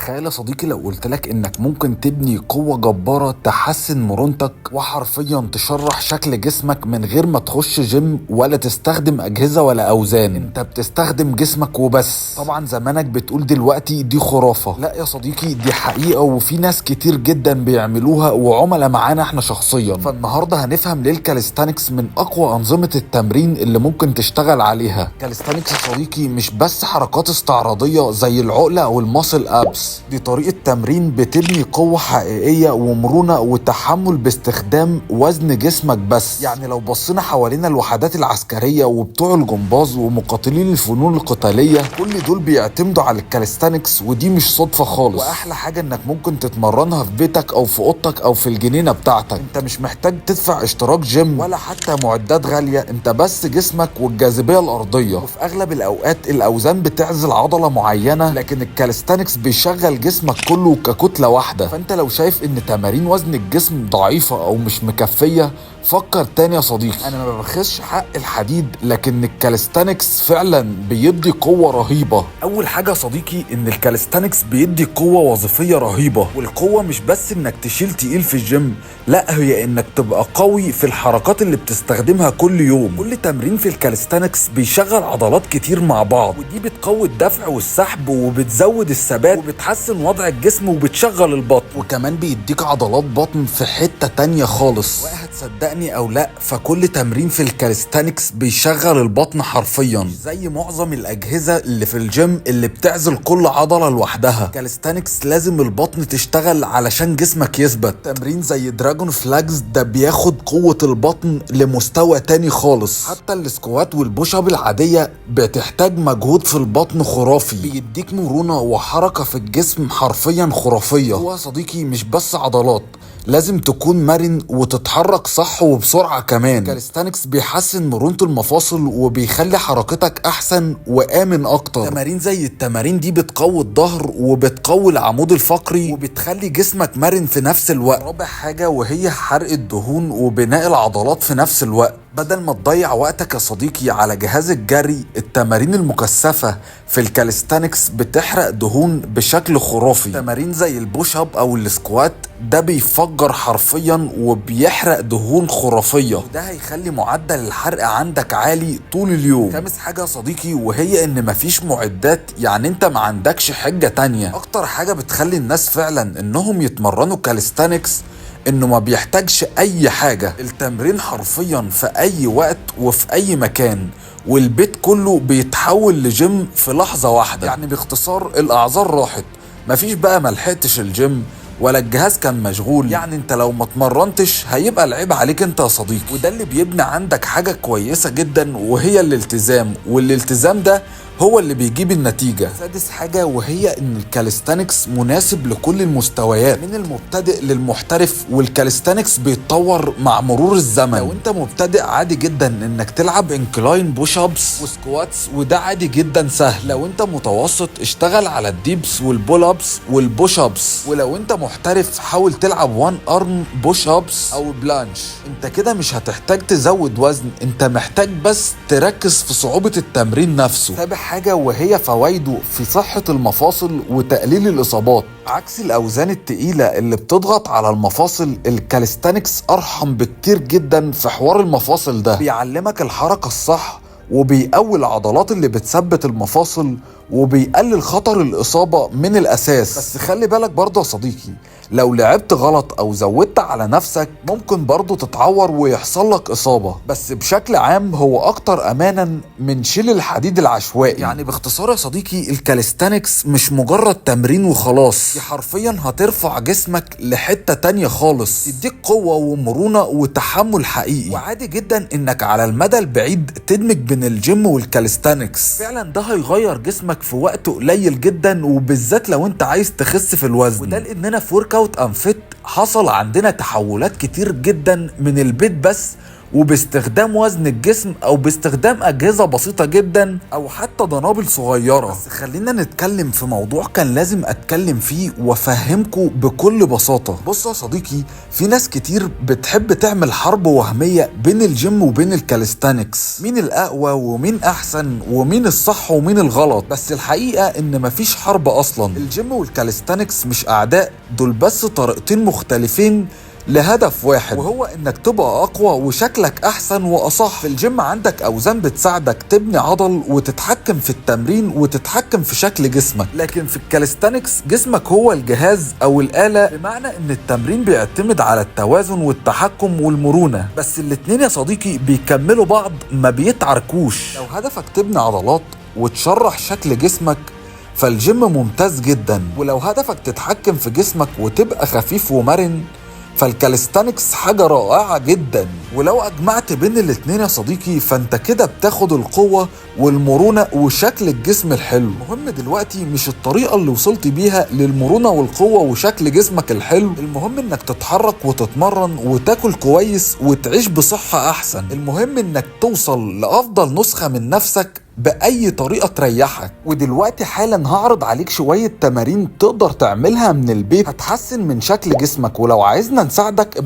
تخيل يا صديقي لو قلت لك انك ممكن تبني قوة جبارة تحسن مرونتك وحرفيا تشرح شكل جسمك من غير ما تخش جيم ولا تستخدم اجهزة ولا اوزان. انت بتستخدم جسمك وبس. طبعا زمانك بتقول دلوقتي دي خرافة. لا يا صديقي، دي حقيقة، وفي ناس كتير جدا بيعملوها وعملاء معانا احنا شخصيا. فالنهاردة هنفهم ليه ال calisthenics من اقوى انظمة التمرين اللي ممكن تشتغل عليها. calisthenics يا صديقي مش بس حركات استعراضية زي العقلة او ال muscle ups، دي طريقة تمرين بتبني قوة حقيقية ومرونة وتحمل باستخدام وزن جسمك بس. يعني لو بصينا حوالينا الوحدات العسكرية وبتوع الجمباز ومقاتلين الفنون القتالية، كل دول بيعتمدوا على ال calisthenics، ودي مش صدفة خالص. واحلى حاجة انك ممكن تتمرنها في بيتك او في اوضتك او في الجنينة بتاعتك. انت مش محتاج تدفع اشتراك جيم ولا حتى معدات غالية، انت بس جسمك والجاذبية الارضية. وفي اغلب الاوقات الاوزان بتعزل عضلة معينة، لكن ال calisthenics بيشغل جسمك كله ككتلة واحدة. فانت لو شايف ان تمارين وزن الجسم ضعيفة او مش مكفية، فكر تاني يا صديقي. انا ما ببخسش حق الحديد، لكن ال calisthenics فعلا بيدي قوة رهيبة. اول حاجة يا صديقي ان ال calisthenics بيدي قوة وظيفية رهيبة، والقوة مش بس انك تشيل تقيل في الجيم، لا، هي انك تبقى قوي في الحركات اللي بتستخدمها كل يوم. كل تمرين في ال calisthenics بيشغل عضلات كتير مع بعض، ودي بتقوي الدفع والسحب وبتزود الثبات وبتحسن وضع الجسم وبتشغل البطن، وكمان بيديك عضلات بطن في حتة تانية خالص. وهتصدقني او لا، فكل تمرين في ال calisthenics بيشغل البطن حرفيا، مش زي معظم الاجهزة اللي في الجيم اللي بتعزل كل عضلة لوحدها. calisthenics لازم البطن تشتغل علشان جسمك يثبت. تمرين زي dragon flags ده بياخد قوة البطن لمستوى تاني خالص. حتى ال squat وال push up العادية بتحتاج مجهود في البطن خرافي، بيديك مرونة وحركة في الجسم حرفيا خرافية. هو يا صديقي مش بس عضلات، لازم تكون مرن وتتحرك صح وبسرعة كمان. calisthenics بيحسن مرونة المفاصل وبيخلي حركتك أحسن وآمن أكتر. تمارين زي التمارين دي بتقوي الظهر وبتقوي العمود الفقري وبتخلي جسمك مرن في نفس الوقت. رابع حاجة وهي حرق الدهون وبناء العضلات في نفس الوقت. بدل ما تضيع وقتك يا صديقي على جهاز الجري، التمارين المكثفة في ال calisthenics بتحرق دهون بشكل خرافي. تمارين زي ال push up او ال squat ده بيفجر حرفيا وبيحرق دهون خرافية، وده هيخلي معدل الحرق عندك عالي طول اليوم. خامس حاجة يا صديقي وهي ان مفيش معدات، يعني انت ما عندكش حجة تانية. اكتر حاجة بتخلي الناس فعلا انهم يتمرنوا calisthenics انه ما بيحتاجش اي حاجة. التمرين حرفيا في اي وقت وفي اي مكان، والبيت كله بيتحول لجيم في لحظة واحدة. يعني باختصار الاعذار راحت، مفيش بقى ملحقتش الجيم ولا الجهاز كان مشغول. يعني انت لو ما اتمرنتش هيبقى العيب عليك انت يا صديقي. وده اللي بيبني عندك حاجة كويسة جدا وهي الالتزام، والالتزام ده هو اللي بيجيب النتيجة. سادس حاجة وهي ان ال calisthenics مناسب لكل المستويات من المبتدئ للمحترف، وال calisthenics بيتطور مع مرور الزمن. لو انت مبتدئ عادي جدا انك تلعب incline push ups و squats، وده عادي جدا سهل. لو انت متوسط اشتغل على ال dips وال pull ups وال push ups، ولو انت محترف حاول تلعب one arm push ups او planche. انت كده مش هتحتاج تزود وزن، انت محتاج بس تركز في صعوبة التمرين نفسه. سابع حاجة وهي فوائده في صحة المفاصل وتقليل الإصابات. عكس الأوزان التقيلة اللي بتضغط على المفاصل، ال calisthenics أرحم بكتير جدا في حوار المفاصل ده. بيعلمك الحركة الصح وبيقوي العضلات اللي بتثبت المفاصل وبيقلل خطر الإصابة من الأساس. بس خلي بالك برضه يا صديقي، لو لعبت غلط أو زودت على نفسك ممكن برضه تتعور ويحصل لك إصابة، بس بشكل عام هو أكتر أمانا من شيل الحديد العشوائي. يعني باختصار يا صديقي ال calisthenics مش مجرد تمرين وخلاص، دي حرفيا هترفع جسمك لحتة تانية خالص، تديك قوة ومرونة وتحمل حقيقي. وعادي جدا انك على المدى البعيد تدمج بين ال gym وال calisthenics، فعلا ده هيغير جسمك في وقت قليل جدا، وبالذات لو انت عايز تخس في الوزن. وده لاننا في Workout and Fit حصل عندنا تحولات كتير جدا من البيت بس، وباستخدام وزن الجسم او باستخدام اجهزة بسيطة جدا او حتى دنابل صغيرة. بس خلينا نتكلم في موضوع كان لازم اتكلم فيه وافهمكم بكل بساطة. بص يا صديقي، في ناس كتير بتحب تعمل حرب وهمية بين الجيم وبين ال calisthenics، مين الاقوى ومين احسن ومين الصح ومين الغلط. بس الحقيقة ان مفيش حرب اصلا. الجيم وال calisthenics مش اعداء، دول بس طريقتين مختلفين لهدف واحد، وهو انك تبقى اقوى وشكلك احسن واصح. في الجيم عندك اوزان بتساعدك تبني عضل وتتحكم في التمرين وتتحكم في شكل جسمك، لكن في ال calisthenics جسمك هو الجهاز او الآلة، بمعنى ان التمرين بيعتمد على التوازن والتحكم والمرونة. بس الاتنين يا صديقي بيكملوا بعض، ما بيتعاركوش. لو هدفك تبني عضلات وتشرح شكل جسمك فالجيم ممتاز جدا، ولو هدفك تتحكم في جسمك وتبقى خفيف ومرن فال calisthenics حاجة رائعة جدا. ولو أجمعت بين الاتنين يا صديقي فانت كده بتاخد القوة والمرونة وشكل الجسم الحلو. المهم دلوقتي مش الطريقة اللي وصلت بيها للمرونة والقوة وشكل جسمك الحلو، المهم انك تتحرك وتتمرن وتاكل كويس وتعيش بصحة احسن. المهم انك توصل لأفضل نسخة من نفسك بأي طريقة تريحك. ودلوقتي حالا هعرض عليك شوية تمارين تقدر تعملها من البيت هتحسن من شكل جسمك، ولو عايزنا نساعدك